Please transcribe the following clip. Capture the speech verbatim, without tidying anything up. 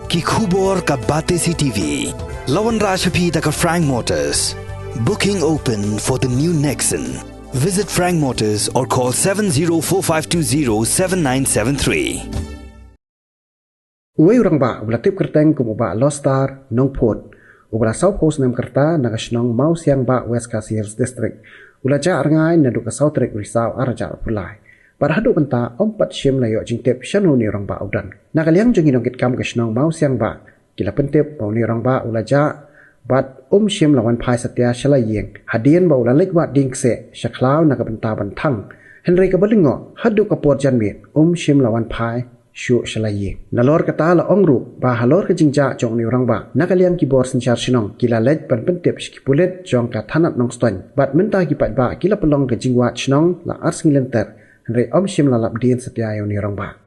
Ki khubor ka Batesi TV la wanrah sha phi da ka Frank Motors. Booking open for the new Nexon. Visit Frank Motors or call seven zero four five two zero seven nine seven three. Uwei u rangbah uba la tip kyrteng kum u Bah Lostar Nongphut, uba la sawphew snem ka rta, na ka shnong Mawsiangbah, West Khasi Hills District, u la jah rngai naduh ka saw tarik u Risaw ar hajar arphew lai. Bad haduh mynta ym pat shym la ïoh jingtip shano une u rangbah u don. Na ka liang jong ki nongkitkam ka shnong Mawsiangbah, ki la pyntip ba une u rangbah u la jah bad um shym la wan phai satia sha la ïing, hadien ba u la leit wad dieng kseh sha khlaw na ka bynta ban thang. Hynrei kaba lyngngoh, haduh ka por janmiet um shym la wan phai shuh sha la ïing. Nalor kata la ong ruh ba halor ka jingjah jong une u rangbah, na ka liang ki bor synshar shnong ki la leit ban pyntip sha ki pulit jong ka thanat Nongstoiñ. Bad mynta ki paidbah ki la pynlong ka jingwad shnong la ar sngi lynter, hynrei ym shym la lap dien satia ïa une u rangbah.